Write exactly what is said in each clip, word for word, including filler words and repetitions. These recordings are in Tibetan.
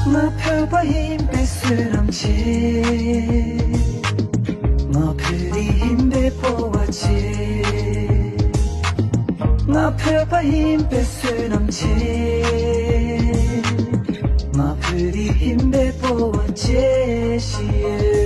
ང་བོད་པ་ཡིན་པའི་བསོད་ནམས་ཆེ། ང་བོད་རིགས་ཡིན་པའི་སྤོབས་པ་ཆེ། ང་བོད་པ་ཡིན་པའི་བསོད་ནམས་ཆེ། ང་བོད་རིགས་ཡིན་པའི་སྤོབས་པ་ཆེ་ཞེས།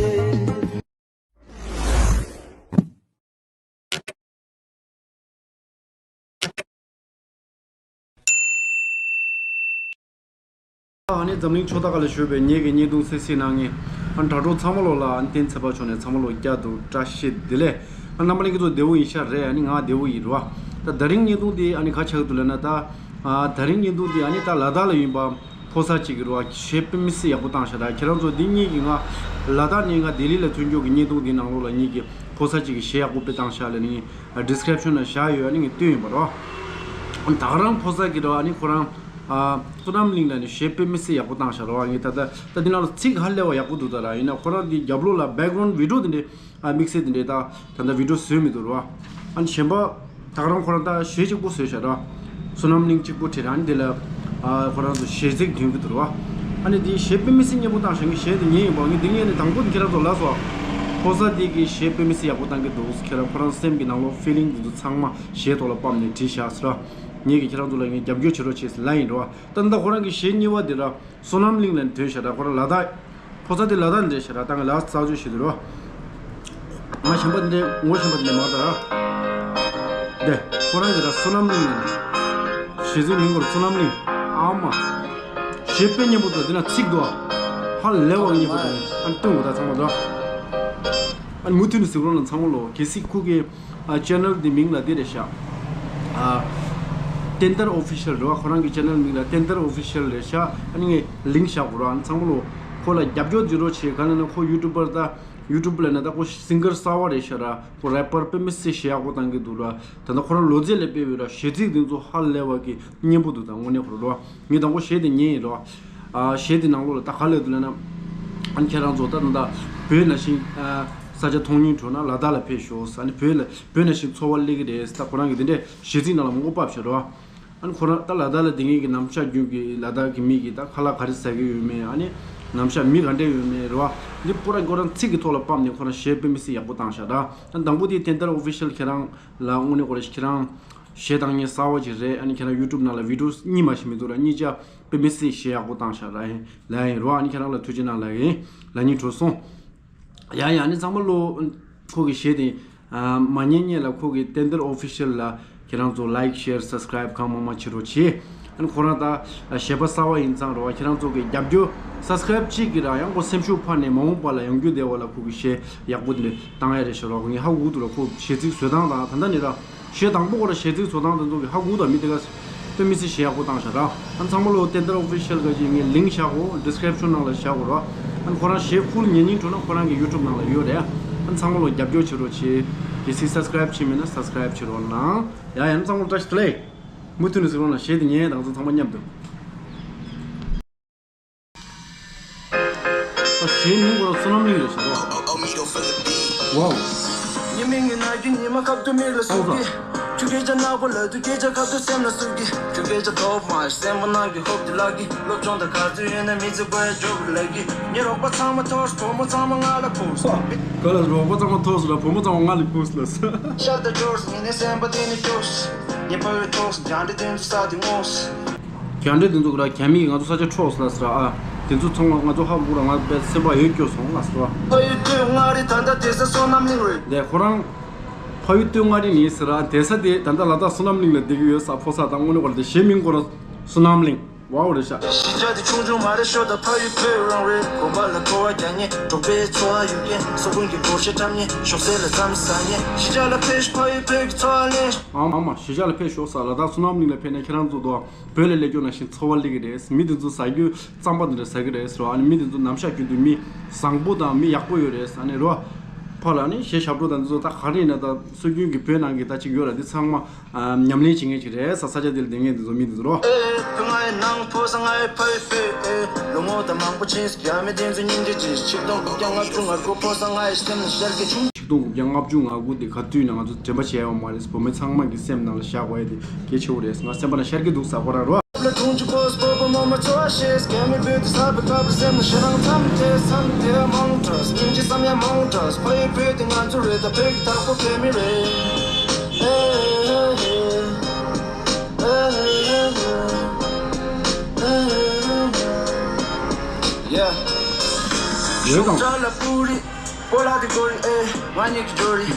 ཨ་ནི་འཛམ་གླིང་ཕྱོགས་མཐའ་ཁག་ལ་བཞུགས་པའི་ངེད་ཀྱི་བརྙན་ཐུང་གསན་གཟིགས་གནང་མཁན་ཨ་ནི་དྲ་གྲོགས་ཚང་མ་ལོ་ལ་ཨ་ནི་བསྟན་འཛིན་ཚེ་དཔག་མཆོག་ནས་ཚང་མ་ལོ་བསྐྱར་དུ་བཀྲ་ཤིས་བདེ་ལེགས། ཨ་རྣམ་པ་ལྷན་རྒྱས་ཚོ་བདེ་པོ་ཡིན་ཤག་རེད། ཨ་ནི་ང་བདེ་པོ་ཡིན་རོ། ད་དེ་རིང་བརྙན་ཐུང་འདི་ཨ་ནི་ག་ཆགས་འདུག་ལབ་ན། ད་ཨ་དེ་རིང་བརྙན་ཐུང་འདི་ཨ་ནི་ད་ལ་དྭགས་ལ་ཡིན་པ་ཕོ་གསར་གཅིག་གིས་རོ་གཞས་དཔེ་མི་སྲིད་ཡག་པོ་བཏང་ཤག་ར། ཁྱེད་རང་ཚོ་འདི་གཉིས་ཀྱིས་ང་ལ་དྭགས་ནས་ང་ལྡི་ལི་ལ་ཐོན་རྒྱུ་གི་བརྙན་ཐུང་འདི་ནང་ལོགས་ལ་གཉིས་ཀྱིས་ཕོ་གསར་གཅིག་གིས་གཞས་ཡག་པོ་དཔེ་བཏང་ཤག་ལབ་ནི་ཌི་སི་ཀི་རིབ་ཤན་ལ་བཞག་ཡོད། ཨ་ནི་ངས་བཏོན་ཡིན་པ་རོ། ད་ག་རང་ཕོ་གསར་གྱིས་རོ་ཨ་ནི་ཁོ་རང་ཨ་བསོད་ནམས་གླིང་ལ་ནི་གཞས་དཔེ་མི་སྲིད་ཡག་པོ་བཏང་ཤག་རོ། ངས་ད་ལྟ་ད་འདི་ནང་ལ་ཚིག་ཧ་ལས་པ་ཡག་པོ་འདུག་ད་ར། ཡིན་ན་ཁོ་རང་འདི་རྒྱབ་ལོགས་ལ་བེག་གི་རའུན་ཌི་བི་ཌི་ཡོ་འདི་འདྲའི་ཨ་དམིགས་བསལ་འདི་འདྲའི་ད་ད་ལྟ་བི་ཌི་ཡོ་བཟོས་མི་འདུག་རོ། ཨ་ནི་གཞན་པ་ད་ག་རང་ཁོ་རང་ད་གཞས་གཅིག་པོ་བཟོས་ཤག་ར། བསོད་ནམས་གླིང་གཅིག་པོ་བྲིས་ར། ཨ་ནི་འདི་ལ་ཨ་ཁོ་རང་ཚོ་གཞས་ཚིག་འདོན་གི་འདུག་རོ། ཨ་ནི་འདི་གཞས་དཔེ་མི་སྲིད་སྙན་པོ་བཏང་ཤག་ངས་གཞས་འདི་ཉན་ཡིན་པ། ངས་འདི་ངས་ནི་དང་པོ་འདི་ཁྱེད་རང་ཚོ་ལ་སོ་ཕོ་གསར་འདི་གི་གཞས་དཔེ་མི་སྲིད་ཡག་པོ་བཏང་གི་འདུག་ཁྱེད་རང་ཁོ་རང་སེམས་ཀྱི་ནང་ལོགས་ཕི་ལིང་འདི་ཚོ་ཚང་མ་གཞས་ཐོག་ལ་ཕབ་ནས་བྲིས་ཤག་ཟེར་ར། ངས་ཀྱི་ཁྱེད་རང་ཚོ་ལ་ངས་རྒྱབ་སྐྱོར་བྱེད་རོགས་བྱེད་ཟེར་ལབ་ཡིན་རོ། ད་ལྟ་ཁོ་རང་གི་གཞས་གཉིས་པ་འདི་ར་བསོད་ནམས་གླིང་ལ་ཐོན་ཤག་ར། ཁོ་རང་ལ་དྭགས་ཕོ་གསར་དེ་ལ་དྭགས་འདྲ་ཤག་ར། ད་ང་ལ་རྩ་བཅོས་བྱེད་དུ་རོ། ང་གཞན་པ་འདི་ངོ་གཞན་པ་འདི་མ་ད་ར། དེ་ཁོ་རང་གི་ར་བསོད་ནམས་གླིང་ལ་ནི་གཞས་ཚིག་མིང་ཁོ་ར་བསོད་ནམས་གླིང་ཨ་མ། གཞས་དཔེ་སྙན་པོ་འདུག་འདི་ན་ཚིག་འདུག་ཧ་ལས་པ་སྙན་པོ་འདུག་ཨ་ནི་སྟོན་དགོས་ད་ཚང་མ་འདུག་ཨ་ནི་མུ་མཐུད་ནས་གཟིགས་རོགས་གནང་ཚང་མ་ལོ། གལ་སྲིད་ཁོ་གི་ཨ་ཅེ་ནལ་འདི་མིང་ལ་འདི་རེད་ཤག་ཨ་བསྟན་དར་ཨོ་ཕི་ཤལ་རེད་བ། ཁོ་རང་གི་ཅེ་ནལ་མིང་ལ་བསྟན་དར་ཨོ་ཕི་ཤལ་རེད་ཤག་ཨ་ནི་ངས་ལིང་བཞག་གོ་ར། ཨ་ནི་ཚང་མ་ལོ་ཁོ་ལ་རྒྱབ་སྐྱོར་བྱེད་རོགས་བྱེད། ག་ལ་ན་ཁོ་ཡུ་ཊུབ་པར་ད་ཡུ་ཊུབ་ལ་ན་ད་ཁོ་སིང་གར་གསར་བ་རེད་ཤག་ར། ཁོ་རེ་པར་དཔེ་མི་སྲིད་གཞས་ཡག་པོ་བཏང་གི་འདུག་ར། ད་ལྟ་ཁོ་རང་ལོ་ཙཱ་ལ་སྤེལ་བའི་ར་གཞས་ཚིག་འདི་ཚོ་ཧ་ལས་པ་གི་སྙན་པོ་འདུག་ད་དངོས་གནས་ཁོ་ར་རོ། ངས་དང་པོ་གཞས་དེ་ཉན་ཡིན་རོ། ཨ་གཞས་དེ་ནང་ལོགས་ལ་ད་ག་ལབ་འདུག་ལབ་ན། ཨ་ནི་ཁྱེད་རང་ཚོ་ད་ད་ད་བོད་ནང་བཞིན་ཨ་ས་ཆ་མཐོང་སྙིང་བྲོ་ན་ལ་དྭགས་ལ་ཕེབས་ཤོག་ཨ་ནི་བོད་ལ་བོད་ནང་བཞིན་འཚོ་བ་སླེབས་ཀྱི་རེད། ད་ཁོ་རང་གི་དེ་འདྲའི་གཞས་ཚིག་ནང་ལ་མང་པོ་ཕབ་བཞག་རོ། ཨ་ནི་ཁོ་རང་ད་ལ་དྭགས་ལ་བསྡད་མཁན་གྱི་ནམ་ཞག་རྒྱུན་གྱི་ལ་དྭགས་ཀྱི་མི་གིས་ད་ཁ་ལག་ག་རེ་ཟ་གི་ཡོད་མེད། ཨ་ནི་ནམ་ཞག་མི་ག་འདྲ་ཡོད་མེད་རེད་བ། འདི་པུ་ར་ཁོ་རང་ཚིག་གི་ཐོག་ལ་ཕབ་ནས་ཁོ་རང་གཞས་དཔེ་མི་སྲིད་ཡག་པོ་བཏང་ཤག་ད་ཨ་ནི་དང་པོ་དེ་བསྟན་དར་ཨོ་ཕི་ཤལ་ཁྱེད་རང་ལ་དངོས་གནས་ཁོ་རང་ཁྱེད་རང་གཞས་བཏང་མཁན་གསར་བ་ཅིག་རེད། ཨ་ནི་ཁྱེད་རང་ཡུ་ཊུབ་ནང་ལ་བི་ཌི་ཡོ་གཉིས་མ་ཞིག་མི་འདུག་ར། གཉིས་ཆ་དཔེ་མི་སྲིད་གཞས་ཡག་པོ་བཏང་ཤག་ར། ཡིན་ལ་ཡིན་རོ། ཨ་ནི་ཁྱེད་རང་ལ་ཐུགས་རྗེ་གནང་ལ་ཡིན་ལ་ཉིན་གྲོལ་སོང་། ཡ་ཡ་ཨ་ནི་ཚང་མ་ལོ་ཁོ་གི་གཞས་དེ་ཨ་མ་ཉན་ཉན་ལ་ཁོ་གི་བསྟན་དར་ཨོ་ཕི་ཤལ་ལ་ཁྱེད་རང་ཚོ་ལའིཀ་ཤེར་སབ་སི་ཀ་རའིབ་གང་མང་མང་བྱེད་རོགས་བྱེད། ཨ་ནི་ཁོ་རང་ད་གཞས་པ་གསར་བ་ཡིན་ཙང་རོ། ཁྱེད་རང་ཚོ་གི་རྒྱབ་སྐྱོར་སབ་སི་ཀ་རའིབ་གཅིག་གིས་ར་ཡང་ཁོ་སེམས་ཤུགས་འཕར་ནས་མ་འོངས་པ་ལ་ཡང་རྒྱུ་བདེ་བ་ལ་ཁོ་གི་གཞས་ཡག་པོ་དེ་འདྲ་བཏང་ཡ་རེད་ཤག་རོ། ངས་ཧ་གོ་འདུག་ར། ཁོ་གཞས་ཚིག་བཟོ་སྟངས་དང་ད་ལྟ་ནི་ར་གཞས་དང་པོ་ཁོ་ར་གཞས་ཚིག་བཟོ་སྟངས་དེ་ཚོ་གི་ཧ་གོ་དང་མི་དེ་ག་དཔེ་མི་སྲིད་གཞས་ཡག་པོ་བཏང་ཤག་ར། ཨ་ཚང་མ་ལོ་བསྟན་དར་ཨོ་ཕི་ཤལ་ག་ཅིག་ངས་ལིང་བཞག་གོ་ཌི་སི་ཀི་རིབ་ཤན་ནང་ལ་བཞག་གོ་ར། ཨ་ཁོ་རང་གཞས་ཧུལ་ཉན་སྙིང་བྲོ་ན་ཁོ་རང་གི་ཡུ་ཊུབ་ནང་ལ་ཡོད་རེད། ཨ་ཚང་མ་ལོ་རྒྱབ་སྐྱོར་བྱེད་རོགས་བྱེད། གལ་སྲིད་སབ་སི་ཀ་རའིབ་བྱས་མེད་ན་སབ་སི་ཀ་རའིབ་བྱེད་རོགས་གནང་། ཡ་ཡ་ཨ་ཚང་མ་ལོ་བཀྲ་ཤིས་བདེ་ལེགས། མུ་མཐུད་ནས་གཟིགས་རོགས་གནང་། གཞས་དེ་ཉན་དང་ཚོ་ཚང་མ་མཉམ་དུ། ད་གཞས་མིང་ཁོ་རང་བསོད་ནམས་གླིང་རེད་ཤག་རོ། ཝའོ། ཉི་མ་ངའི་ན་གི་ཉི་མ་ཁབ་ཏུ་མིག་ལ་ཟུག་གི། ཁྱོད་སྐད་ཆ་ནག་པོ་ལབ་དུས་སྐད་ཆ་ཁབ་ཏུ་སེམས་ལ་ཟུག་གི། ཁྱོད་སྐད་ཆ་ཐོབ་མ་སེམས་པ་ནང་གི་ཧོབ་ཏུ་ལག་གི། སློབ་སྦྱོང་དང་ག་ཚོད་ཡོད་ན་མི་ཚེ་དགོས་ཡ་འཇོག་གི་ལབ་གི། ངའི་རོགས་པ་ཚང་མ་ཐོར་བུ་མོ་ཚང་མ་ང་ལ་ཕུགས། ག་ལ་རོགས་པ་ཚང་མ་ཐོར་སོང་ལ་བུ་མོ་ཚང་མ་ང་ལ་ཕུགས་ལ་ས། ཤར་དང་འབྱོར་ངས་ནི་སེམས་པ་དེ་ནི་སྐྱོ། ངས་ཕ་ཡུལ་ཐོག་སུ་རྒྱང་འདྲེ་དེ་ཚོ་ས་དེ་ངོ་། རྒྱ་འདྲེ་དེ་ཚོ་གི་ར་རྒྱ་མི་ང་ཚོ་ས་ཆ་འཕྲོག་སོང་ལ་ཟེར་ཨ། དེ་ཚོ་ཚང་མ་ང་ཚོ་ཧ་གོ་ར་ང་པའི་སེམས་པ་ཡོད་སྐྱོ་སོང་ལ་ཟེར་བ། ཕ་ཡུལ་སྟོད་མངའ་རིས་ད་ལྟ་བསྡད་ས་བསོད་ནམས་གླིང་རེད། ལས་ཁོ་རང་ཕ་ཡུལ་སྟོད་མངའ་རིས་ནས་ཟེར་ཨ། བསྡད་ས་དེ་ད་ལྟ་ལ་དྭགས་བསོད་ནམས་གླིང་ལ་བསྡད་ཀྱི་ཡོད་ས་ཕོ་གསར་དང་དངོས་གནས་ཁོ་ར་དེ་གཞས་མིང་ཁོ་ར་བསོད་ནམས་གླིང་ཝའོ་རེད་ཤག་གཞིས་ཆགས་དེ་ཆུང་ཆུང་མ་རེད་ཤོ་ད་ཕ་ཡུལ་བོད་རང་རེད། དགོན་པ་ལ་འགྲོ་བ་རྒྱག་ཉེ་འབྲོག་པའི་འཚོ་བ་ཡོད་མཁན་སོ་ཀུན་གྱི་སྒོར་གཞས་འཁྲབ་ཉེ་ཞོགས་ཟས་ལ་རྩམ་ཟ་ཉེ་གཞིས་ཆགས་ལ་ཕེབས་ཤོག་ཕ་ཡུལ་བོད་ཀྱི་འཚོ་བ་ལེན་ཤོག་ཨ་མ་གཞིས་ཆགས་ལ་ཕེབས་ཤོག་ས་ལ་དྭགས་བསོད་ནམས་གླིང་ལ་ཕེབས་ན་ཁྱེད་རང་ཚོ་དོ། བོད་ལ་སླེབས་རྒྱུ་ནང་བཞིན་འཚོ་བ་སླེབས་ཀྱི་རེད། མི་དེ་ཚོ་ཟ་རྒྱུ་རྩམ་པ་དེ་འདྲ་ཟ་གི་རེད་ཟེར་བ། ཨ་ནི་མི་དེ་ཚོ་ནམ་ཞག་རྒྱུན་དུ་མི་བཟང་པོ་དང་མི་ཡག་པོ་ཡོད་རེད། ཨ་ནི་རོ་ཕ་ལ་ནི་གཞས་ཞབས་བྲོ་དང་འདི་ཚོ་ད་ག་རེ་ཡིན་ན་ད་སྲོལ་རྒྱུན་གྱི་བོད་ནང་གི་ད་ཅིག་ཡོད་ར། འདི་ཚང་མ་ཉམས་ལེན་བྱེད་མཁན་ཅིག་རེད་ས། ས་ཆ་དེ་ལ་བསྡད་མཁན་དེ་ཚོ་མི་དེ་ཚོ་རོ། ཨེ་ཕ་ང་ཡི་ནང་ཕོ་ས་ང་ཡི་ཕ་ཡི་ཕེ་ཨེ་ལོ་ངོ་དང་མང་པོ་ཕྱིན་སི་ཡ་མི་དེ་ཚོ་སྙིང་རྗེ་ཅིག་ཆིག་སྟོང་དགུ་བརྒྱ་ལྔ་བཅུ་ང་དགུ་ཕོ་ས་ང་ཡི་སེམས་ནི་ཤར་གི་ཆིག་སྟོང་དགུ་བརྒྱ་ལྔ་བཅུ་ང་དགུ་དེ་ག་དུས་ན་ང་ཚོ་དྲན་པ་བྱས་ཡོད་མ་རེད། བུད་མེད་ཚང་མ་གི་སེམས་ནང་ལ་བཞག་དགོས་ཡ་དེ་གལ་ཆེ་བོ་རེད། ང་སེམས་པ་ན་ཤར་གི་འདུག་ས་ཁོ་རང་རོ། ལ་དུང་ཆུ་གོས་སྤོབས་པ་མོ་མ་ཚོ་ཤེས། སྐད་མི་བོད་དུ་ས་བུ་ཁ་བུ་སེམས་ན་ཤེས་རང་མཚམས་དེ་མཚམས་དེ་མང་དྲགས། སྙིང་རྗེ་བསམ་ཡ་མང་དྲགས། ཕ་ཡི་བོད་དེ་ང་ཚོ་རེད། ད་བོད་ཀྱི་བདག་པོ་བོད་མི་རེད། ཨེ་ཧེ་ཧེ། ཨེ་ཧེ་ཧེ། ཨེ་ཧེ་ཧེ། Yeah. ཡོད་དང་། ཤུགས་དྲག་ལ་པུ་རི། སྤོ་ལགས་དེ་གོ་རི་ཨེ། ང་གཉིས་ཀྱི་འགྲོ་རི།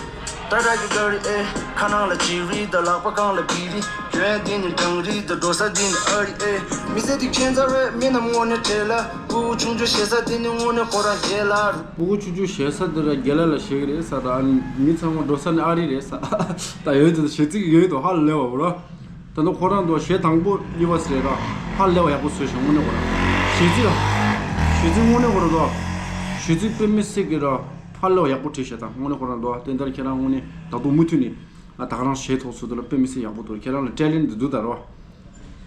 ཏ་ཏ་གི་ག་རི་ཨེ། ཁ་ནང་ལ་ཅི་རི་དང་ལག་པ་གང་ལ་བི་རི། གྱོན་འདི་ནི་གངས་རི་དང་འགྲོ་ས་འདི་ནི་ཨ་རི་ཨེ། མི་ཚེ་འདི་ཁྱད་མཚར་རེད། མི་རྣམས་དངོས་གནས་བྲེལ་ལ། སྤུ་གུ་ཆུང་ཆུང་བཞེས་ས་འདི་ནི་དངོས་གནས་ཁོ་རང་རྒྱལ་ལ་རུ། སྤུ་གུ་ཆུང་ཆུང་བཞེས་ས་འདི་ར་རྒྱལ་ལ་ལ་བཞེས་ཀྱི་རེད་ས། ད་མི་ཚང་མ་འགྲོ་ས་ནི་ཨ་རི་རེད་ས། ད་ཡོད་དུ་བཞེས་ཚིག་ཡོད་དུ་ཧ་ལས་བ་ར། ད་ནི་ཁོ་རང་དུ་གཞས་དང་པོ་གཉིས་པ་ཟེར་ར་ཧ་ལས་བ་ཡག་པོ་བཟོས་ཤིང་དངོས་གནས་ཁོ་རང་གཞས་ཚིག་གཞས་ཚིག་དངོས་གནས་ཁོ་རང་དུ་གཞས་ཚིག་དཔེ་མི་སྲིད་ཀྱི་ར་ཧ་ལས་བ་ཡག་པོ་བྲིས་ཤག་ད་དངོས་གནས་ཁོ་རང་དུ་དེ་འདྲ་ཁྱེད་རང་དངོས་གནས་ད་དུང་མུ་མཐུད་ནས་ད་ག་རང་གཞས་ཐོག་ཚུལ་དུ་ལ་དཔེ་མི་སྲིད་ཡག་པོ་འདུག་ཁྱེད་རང་ལ་ཊེ་ལེན་ཊི་འདི་འདུག་ད་རོ།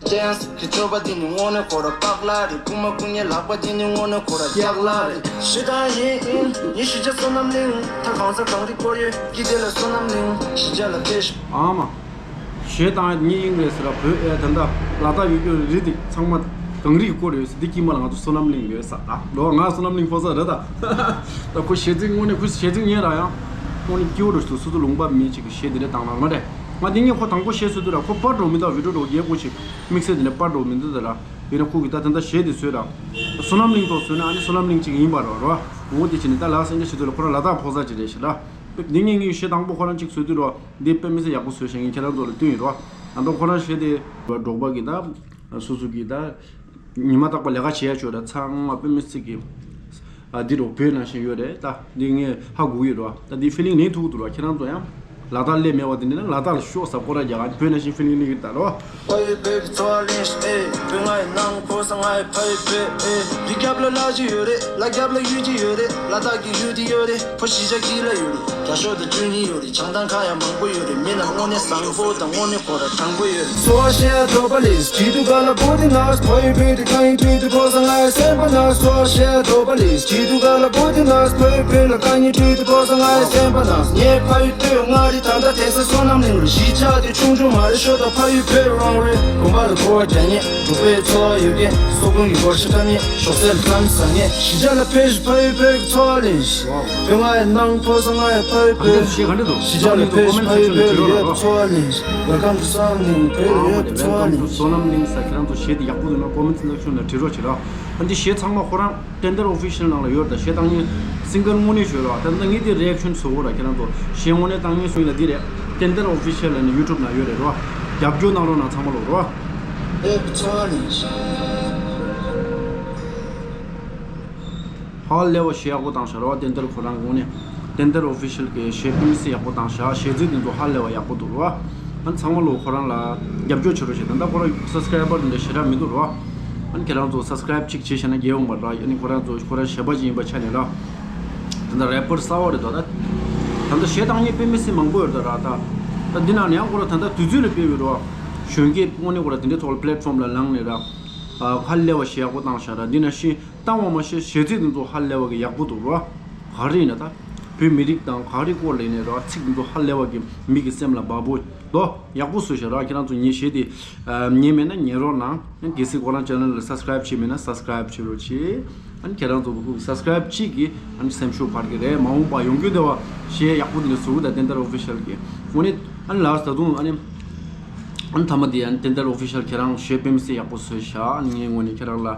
ཌེན་སི་གི་སྤྱོད་པ་འདི་ནི་དངོས་གནས་ཁོ་ར་པག་ལ་རེད། རྐུ་མ་རྐུ་མཁན་ལག་པ་འདི་ནི་དངོས་གནས་ཁོ་ར་སྐྱག་ལ་རེད། ཞེ་དྲག་ཡིན་ཡིན་ཡིན་ཞི་བྱ་བསོད་ནམས་གླིང་། ད་གང་ས་གངས་རི་བསྐོར་ཡོད་ཀྱི་དེ་ལ་བསོད་ནམས་གླིང་ཞི་བྱ་ལ་ཕེབས་ཤོག་ཨ་མ། གཞས་བཏང་ཡ་ངའི་དབྱིངས་རེད་ཟེར་ར་བོད་ཨེ་ད་ལྟ་ལ་དྭགས་ཡུལ་གྱི་རི་དེ་ཚང་མ་གངས་རི་གིས་བསྐོར་ཡོད་ཟེར། འདི་དཀྱིལ་མ་ལ་ང་ཚོ་བསོད་ནམས་གླིང་ཡོད་ས། ད་ལོ་ང་བསོད་ནམས་གླིང་ཕོ་གསར་རེད་ད། ད་ཁོ་གཞས་ཚིག་དངོས་གནས་ཁོའི་གཞས་ཚིག་ཉན་ར་ཡང་དངོས་གནས་སྐྱིད་པོ་འདུག་སོ་སོ་ལུང་པ་མི་གཅིག་གི་གཞས་འདི་འདྲ་བཏང་ན་མ་རེད། ང་འདི་ངས་ཁོ་དང་པོ་གཞས་བཟོ་དུས་ར་ཁོ་པར་འགྲོ་མི་འདུག་བི་ཌིའོ་འགྲོ་རྒྱལ་སྐོར་ཞིག་དམིགས་བསལ་འདི་འདྲ་པར་འགྲོ་མི་འདུག་ད་ར་ཡིན་ན་ཁོ་གིས་ད་ད་ལྟ་གཞས་འདི་བཟོས་ར་བསོད་ནམས་གླིང་ཐོག་བཟོས་ན་ཨ་ནི་བསོད་ནམས་གླིང་གཅིག་ཡིན་པ་ར་ར་འོ་འདི་བྱས་ནས་ད་ལ་སེང་གེ་བྱེད་དུས་ལ་ཁོ་རང་ལ་དྭགས་ཕོ་གསར་གཅིག་རེད་ཤག་ད། འདི་ངས་ངའི་གཞས་དང་པོ་ཁོ་རང་གཅིག་བཟོས་དུས་ར་འདི་དཔེ་མི་སྲིད་ཡག་པོ་བཟོས་ཤག་ངས་ཁྱེད་རང་ཚོ་ལ་སྟོན་ཡིན་ར། ད་དུང་ཁོ་རང་གཞས་དེ་འབྲོག་པ་གི་ད་སོ་སོ་གི་ད། ཉི་མ་རྟག་པར་ལས་ཀ་བྱེད་ཡ་ཆོག་ར་ཚང་མ་དཔེ་མི་སྲིད་ཀྱི། ཨ་འདི་རོ་བོད་ནང་བཞིན་ཡོད་རེད་ད། འདི་ངས་ཧ་གོ་གི་ཡོད་ར། ད་འདི་ཕི་ལིང་ལེན་ཐུབ་ཀྱི་འདུག་ར། ཁྱེད་རང་ཚོ་ཡང་ལ་དྭགས་སླེབས་མེད་པ་དེ་འདྲ་ན་ལ་དྭགས་ལ་ཤོག་ཟ་སྐོར་ར་རྒྱག་ག་བོད་ནང་བཞིན་ཕི་ལིང་ལེན་གྱི་ད་རོ། ཕ་ཡུལ་བོད་ཀྱི་འཚོ་བ་ལེན་ཤིག་ཨེ། བོད་ང་ཡི་ནང་ཕོ་ས་ང་ཡི་ཕ་ཡུལ་བོད་ཨེ། རི་རྒྱབ་ལ་ལ་ཅི་ཡོད་རེད། ལ་རྒྱབ་ལ་ཡུལ་ཅི་ཡོད་རེད། ལ་དྭགས་ཀྱི་ཡུལ་དེ་ཡོད་རེད། ཕོ་གཞིས་ཆགས་དཀྱིལ་ལ་ཡོད་རེད། རྒྱ་ཤོག་དང་བཅུ་གཉིས་ཡོད་རེད། བྱང་ཐང་ཁ་ཡང་མང་པོ་ཡོད་རེད། མི་རྣམས་དངོས་གནས་བཟང་པོ་དང་དངོས་གནས་ཁོ་ར་དྲང་པོ་ཡོད་རེད། སོ་ཤེ་དོ་པ་ལིས་ཇི་དུ་ག་ལ་པོ་ཏི་ནས་ཕ་ཡུལ་བོད་དེ་གང་ཡིན་དུས་དུ་ཕོ་ས་ང་ཡི་སེམས་པ་ན། སོ་ཤེ་དོ་པ་ལིས་ཇི་དུ་ག་ལ་པོ་ཏི་ནས་ཕ་ཡུལ་བོད་ལ་གང་ཡིན་དུས་དུ་ཕོ་ས་ང་ཡི་སེམས་པ་ན། ངའི་ཕ་ཡུལ་སྟོད་མངའ་རིས་ད་ལྟ་དེང་སང་བསོད་ནམས་གླིང་རེད། གཞིས་ཆགས་དེ་ཆུང་ཆུང་མ་རེད། ཤོད་ད་ཕ་ཡུལ་བོད་རང་རེད། དགོན་པ་ལ་འཁོར་བ་རྒྱག་མཁན། འབྲོག་པའི་འཚོ་བ་ཡོད་མཁན། སོག་པོའི་ཡུལ་སྐོར་ཞིབ་ཕྲ་མཁན། ཞོགས་ཟས་ལ་གཏམ་ཟ་མཁན། གཞིས་ཆགས་ལ་ཕེབས་ཤིག་ཕ་ཡུལ་བོད་ཀྱི་འཚོ་བ་ལེན་ཤིག་བོད་ང་ཡི་ནང་ཕོ་ས་ང་ཡི་ཕ་ཡུལ་བོད། གཞིས་ཆགས་ལ་ཕེབས་ཤིག་ཕ་ཡུལ་བོད་ལ་ཡོད་པའི་འཚོ་བ་ལེན་ཤིག Welcome to བསོད་ནམས་གླིང་བོད་ལ་ཡོད་པའི་འཚོ་བ་ལེན་ཤིག་བསོད་ནམས་གླིང་ས་ཁྱེད་རང་ཚོ་གཞས་དེ་ཡག་པོ་འདུག་ན་ཀོ་མེན་ཊི་སེག་ཤོན་ལ་བྲིས་རོགས་བྱེད་རོགས། ཨ་འདི་གཞས་ཚང་མ་ཁོ་རང་ཏན་ཏན་ཨོ་ཕི་ཤལ་ནང་ལ་ཡོད་རེད་ད། གཞས་བཏང་མཁན་སིང་གར་དངོས་གནས་ཞུ་རོགས། ད་ལྟ་ངས་དེ་རི་ཨེག་ཤོན་བཟོ་དགོས་ར། ཁྱེད་རང་ཚོ་གཞས་དངོས་གནས་བཏང་མཁན་སུ་ཡིན་ལ་འདི་རེད། ཏན་ཏན་ཨོ་ཕི་ཤལ་ལ་ནི་ཡུ་ཊུབ་ནང་ཡོད་རེད་རོ། རྒྱབ་སྐྱོར་གནང་རོགས་གནང་ཚང་མ་ལོ་རོ། ཧ་ལས་པ་གཞས་ཡག་པོ་བཏང་ཤག་རོ། ཏན་ཏན་ཁོ་རང་དངོས་གནས་ཏན་ཏན་ཨོ་ཕི་ཤལ་གྱི་གཞས་དཔེ་མི་སྲིད་ཡག་པོ་བཏང་ཤག་གཞས་ཚིག་དེ་ཚོ་ཧ་ལས་པ་ཡག་པོ་འདུག་རོ། ཨ་ཚང་མ་ལོ་ཁོ་རང་ལ་རྒྱབ་སྐྱོར་བྱེད་རོགས་བྱེད། ད་ལྟ་ཁོ་རང་སབ་སི་ཀ་རའི་བར་དེ་འདྲ་ཞེ་དྲག་མི་འདུག་རོ། ཨ་ནི་ཁྱེད་རང་ཚོ་སབ་སི་ཀ་རའིབ་ཅིག་བྱེད་ཤེས་ན་དགེ་འོང་པ་ར། ཨ་ནི་ཁོ་རང་ཚོ་ཁོ་རང་གཞས་པ་ཅིག་ཡིན་པ་ཆ་ནས་ར། ད་ལྟ་རེ་པར་གསར་པ་རེད་དོ། ད་ད་ལྟ་གཞས་བཏང་མཁན་དཔེ་མི་སྲིད་མང་པོ་ཡོད་རེད་ད་ར། ད་ད་འདི་ནང་ནས་ཡང་ཁོ་རང་ད་ལྟ་དུས་ཚོད་ལ་དཔེ་ཡོད་རོ། གཞོན་སྐྱེས་དངོས་གནས་ཁོ་རང་དེ་འདྲའི་ཐོག་ལ་པི་ལེ་ཊི་ཕོམ་ལ་ལངས་ནས་ར། ཧ་ལས་པ་གཞས་ཡག་པོ་བཏང་ཤག་ར། འདི་ནང་བཞིན་བཏང་བ་མ་ཤེས་གཞས་ཚིག་འདི་ཚོ་ཧ་ལས་པ་གི་ཡག་པོ་འདུག་རོ། ག་རེ་ཡིན་ན་ད། བོད་མི་རིགས་དང་ག་རེ་སྐོར་ལ་ཡིན་ནའི་རོ་ཚིག་འདི་ཚོ་ཧ་ལས་པ་གི་མི་གི་སེམས་ལ་འབབ་པོ་དོ། ཡག་པོ་བཟོས་ཤག་ར། ཁྱེད་རང་ཚོ་ངའི་གཞས་དེ་ཉན་མེད་ན་ཉན་རོགས་གནང་། གལ་སྲིད་ཁོ་རང་ཅེ་ནལ་ལ་སབ་སི་ཀ་རའིབ་བྱས་མེད་ན་སབ་སི་ཀ་རའིབ་བྱེད་རོགས་བྱེད། ཨ་ནི་ཁྱེད་རང་ཚོ་སབ་སི་ཀ་རའིབ་གཅིག་གིས་ཨ་ནི་སེམས་ཤུགས་འཕར་གི་རེད། མ་འོངས་པ་ཡོང་རྒྱུ་དེ་བ་གཞས་ཡག་པོ་དེ་འདྲ་བཟོ་གི་ད། ཏན་ཏན་ཨོ་ཕི་ཤལ་གི་དངོས་གནས་ཨ་ནི་ལགས་ད་དུང་ཨ་ནི་ཨ་ནི་མཐའ་མ་དེ་ཨ་ནི་ཏན་ཏན་ཨོ་ཕི་ཤལ་ཁྱེད་རང་གཞས་དཔེ་མི་སྲིད་ཡག་པོ་བཟོས་ཤག་ཨ་ནི་ངའི་ངོས་ནས་ཁྱེད་རང་ལ་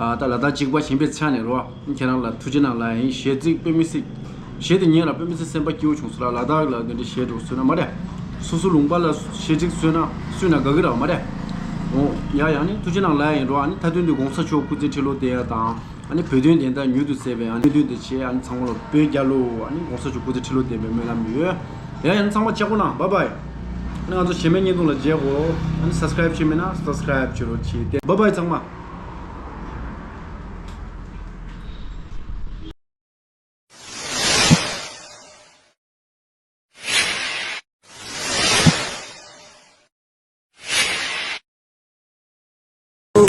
ཨ་ད་ལ་དྭགས་གཅིག་པ་ཡིན་པའི་ཆ་ནས་རོ། ཁྱེད་རང་ལ་ཐུགས་རྗེ་གནང་ལ་ཡིན། གཞས་ཚིག་དཔེ་མི་སྲིད། གཞས་དེ་ཉན་ལ་དཔེ་མི་སྲིད་སེམས་པ་སྐྱིད་པོ་བྱུང་སོང་ལ། ལ་དྭགས་ལ་དེ་འདྲའི་གཞས་འགྲོ་བཟོས་ན་མ་རེད། སོ་སོ་ལུང་པ་ལ་གཞས་ཚིག་བཟོས་ན་བཟོས་ན་དགའ་གི་རེད་མ་རེད། འོ་ཡ་ཡ་ནི་ཐུགས་རྗེ་གནང་ལ་ཡིན་རོ། ཨ་ནི་མཐའ་དོན་དུ་གོང་ས་མཆོག་སྐུ་ཚེ་ཁྲི་ལོ་བརྟན་ཡ་དང་། ཨ་ནི་བོད་དོན་བདེན་མཐའ་མྱུར་དུ་གསལ་བའི་ཨ་ནི་དོན་དུ་བྱས། ཨ་ནི་ཚང་མ་ལ་བོད་རྒྱལ་ལོ། ཨ་ནི་གོང་ས་མཆོག་སྐུ་ཚེ་ཁྲི་ལོ་བརྟན་པའི་སྨོན་ལམ་ཡོད། ཡ་ཡ་ནི་ཚང་མ་ཆེ་པོ་གནང་། བཱའི་བཱའི། ཨ་ནི་ང་ཚོ་གཞས་མའི་བརྙན་ཐུང་ལ་མཇལ་གོ་ཨ་ནི་སབ་སི་ཀ་རའིབ་བྱས་མེད་ན་སབ་སི་ཀ་རའིབ་བྱེད་རོགས་གྱིས་ཏེ། བཱའི་བཱའི་ཚང་མ།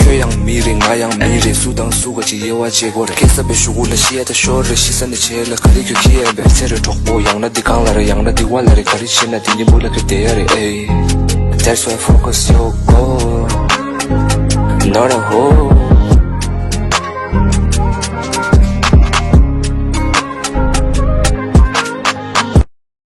ཁྱོད་ཡང་མི་རེད། ང་ཡང་མི་རེད། སུ་དང་སུ་ག་ཅིག་དབྱེ་བ་འབྱེད་དགོས་རེད། སྐྱེས་ས་པའི་གཞུག་གུ་ལ་ཤི་ཡ་ད་ཤོར་རེད། ཤི་ས་ནས་བྱེད་ལ་ག་རེ་ཁྱོད་ཁྱི་ཡན་པས། ཚེ་རེ་གྲོགས་པོ་ཡང་ན་འདི་གང་ལ་རེད། ཡང་ན་འདི་བ་ལ་རེད། ག་རེ་བྱེད་ན་དེ་ནི་འབུ་ལ་ཁྱོད་བསྡད་ཡ་རེད། ཨེ། That's why focus your goal. འདོར་ཧོ།